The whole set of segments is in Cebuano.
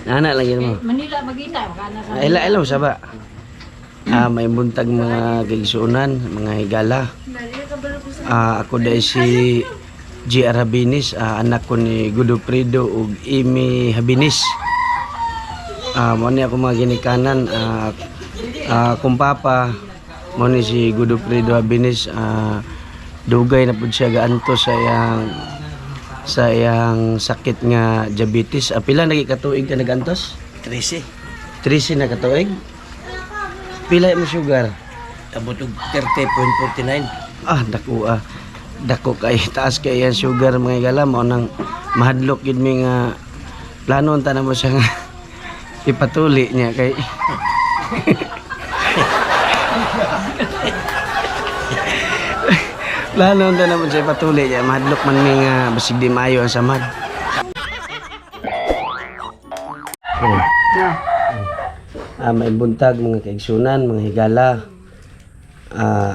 Nana lang yun mo. Manila magita ka na sa. Ila ila sa ba? May buntag, mga kaigsuonan, mga higala. Ako dahil si G.R. Habinis, anak ko ni Godofredo ug Amy Habinis. Mo ni ako mga ginikanan, kung papa mo ni si Godofredo Habinis, dugay na pud siya gaanto sa iyang sakit nga diabetes. Pila nagi katuig ka nagantos? 13. 13 na katuig? Pila mo sugar? Abot og 30.49. Dako ah. Dako kay taas kay ang sugar, mga higala. Mao nang mahadlok gid mi nga plano unta na mo siya nga ipatuli niya kay plano unta na mo siya ipatuli niya, mahadlok man mi nga basig di maayo ang samad. Oh. May buntag, mga kaigsunan, mga higala.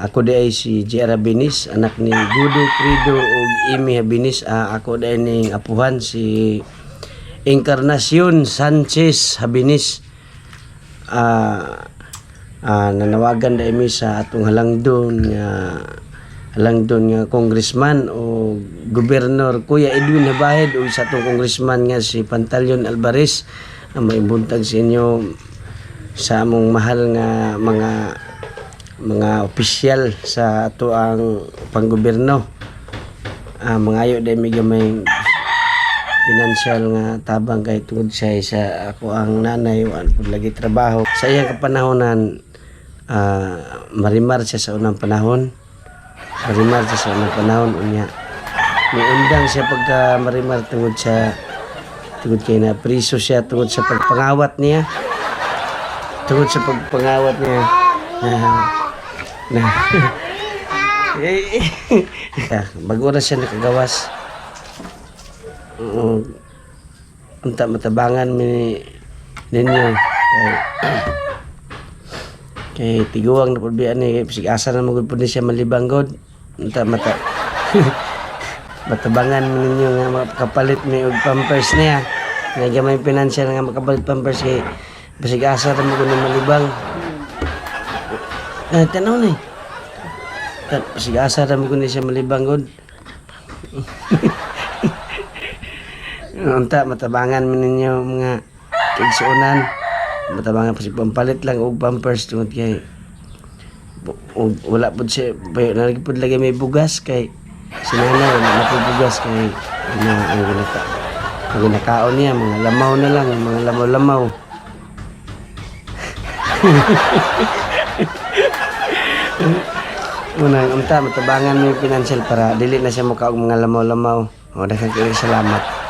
Ako di ay si J.R. Habinis, anak ni Gudo Prido ug Amy Habinis. Ako di ay ning apuhan si Encarnacion Sanchez Habinis. Nanawagan dai mi sa atong halangdon nga congressman o gobernador Kuya Edwin Habahid o sa atong congressman nga si Pantaleon Alvarez. May buntag sa inyo sa among mahal nga mga opisyal sa ato ang panggobyerno. Mangayo dai mi gamay pinansyal nga tabang kay tungod sa ako ang nanay wa pud lagi trabaho. Sa iyang kapanahonan, marimar siya sa unang panahon. Marimar siya sa unang panahon, unya miundang siya pagka marimar tungod kay na priso siya tungod sa pagpangawat niya. Tungod sa pagpangawat niya na na bago na siya nakagawas. Oo. Unta matabangan mi ninyo kay tiguang na pud biya ni kay asa na magud pud ni siya malibang god. Unta matabangan mi ninyo nga makapalit mi og pampers niya nga gamay pinansyal nga makapalit pampers kay basig asa ra magud ni malibang. Tanaw ni basig asa ra magud ni siya malibang god. Unta matabangan mi ninyo, mga kaigsuonan. Matabangan pa si pampalit lang og pampers tungod kay og wala pud siya bayo na lagi pud lagi may bugas kay si nanay wala na pud bugas kay na ang ginakaon niya mga lamaw na lang, mga lamaw-lamaw. Unang unta matabangan mo yung financial para dili na siya mukha og mga lamaw-lamaw. O, daghang kaayo salamat.